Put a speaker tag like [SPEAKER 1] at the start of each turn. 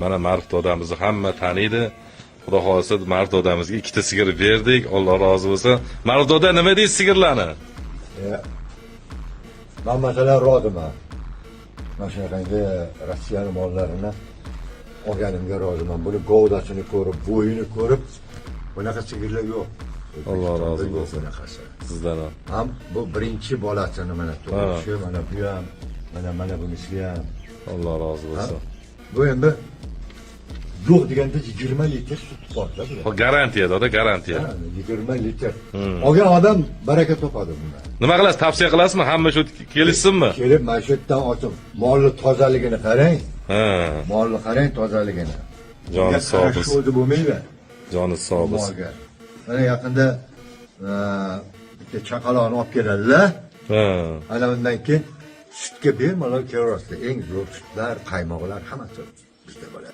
[SPEAKER 1] Mana Ma'ruf dodamizni hamma taniydi. Xudo xohlasa, Ma'ruf dodamizga ikkita sigir berdik. Alloh rozi bo'lsin. Ma'ruf doda, nima deysiz sigirlarni?
[SPEAKER 2] Man masalan roziman. Mana shunaqangi Rossiyani mollarini olganimga roziman. Buni govdasini ko'rib, bo'yini ko'rib, bunaqa sigirlar yo'q.
[SPEAKER 1] Alloh rozi
[SPEAKER 2] Yo'q
[SPEAKER 1] bo'lsin.
[SPEAKER 2] bunaqasi.
[SPEAKER 1] Sizdan ham.
[SPEAKER 2] Ham bu birinchi bolasini mana tug'ishi, mana bu ham, mana bunisi ham.
[SPEAKER 1] Alloh rozi bo'lsin.
[SPEAKER 2] Bu endi yo'q deganda 20 litr sut borda bular.
[SPEAKER 1] Hop, garantiya doda, garantiya.
[SPEAKER 2] Ha, 20 litr. Olgan odam baraka topadi bundan.
[SPEAKER 1] Nima qilasiz? Tavsiya qilasizmi? Hamma shu kelishsinmi?
[SPEAKER 2] Kelib mana shu yerdan olsin. Molni tozaligini qarang.
[SPEAKER 1] Ha,
[SPEAKER 2] Molni qarang tozaligini.
[SPEAKER 1] Joni sog'
[SPEAKER 2] Qarash
[SPEAKER 1] bo'lsin.
[SPEAKER 2] o'zi bo'lmaydi
[SPEAKER 1] Joni sog' bo'lsin.
[SPEAKER 2] molga. Mana yaqinda bitta chaqaloqni olib keladilar.
[SPEAKER 1] Ha.
[SPEAKER 2] Ana undan keyin sutga bemalol kelaverasizlar. Eng zo'r sutlar, qaymoqlar hammasi bizda bo'ladi.